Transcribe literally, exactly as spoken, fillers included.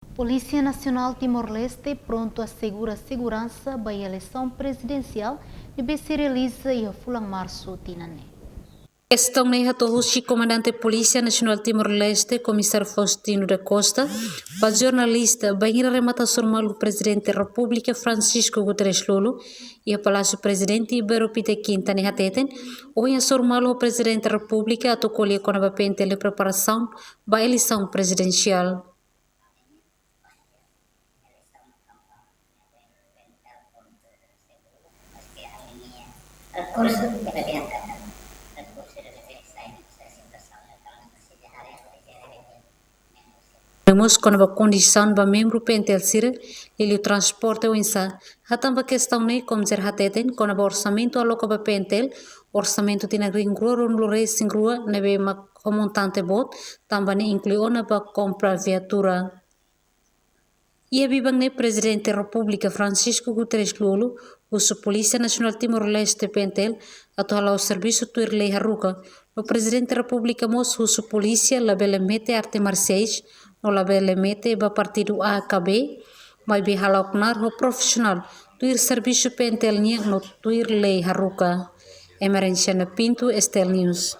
Polísia Nasionál Timor-Leste prontu asegura seguransa ba eleisaun prezidensiál ne'ebé sei realiza iha fulan Marsu tinan ne'e. Kestaun ne'e hato'o husi Komandante Polísia Nasionál Timor-Leste, Komisáriu Faustino da Costa, ba jornalista, bainhira remata hasoru malu Prezidente Repúblika Francisco Guterres Lú-Olo, iha Palásiu Prezidente Ibero Pite Kinta ne'e hateten, ohin hasoru malu ho Prezidente Repúblika atu ko'alia kona-ba P N T L nia preparasaun ba eleisaun prezidensiál. Mós kona-ba kondisaun ba membru P N T L sira, liuliu transporte oinsá. Hatán ba kestaun ne'e, Komisáriu hateten, kona-ba orsamentu aloka ba P N T L, orsamentu tinan rihun rua ruanulu resin rua ne'ebé mak ho montante boot, tanba ne'e inklui ona ba kompra viatura. Iha biban ne'e Prezidente Repúblika Francisco Guterres Lú-Olo husu Polísia Nasionál Timor-Leste P N T L atu hala'o servisu tuir lei haruka, no Prezidente Repúblika mós husu polísia labele mete arte marsiais, no labele mete ba partidu A ka B, maibé hala'o knaar ho profisionál tuir servisu P N T L nian no tuir lei haruka. Emerenciana Pinto, S T L News.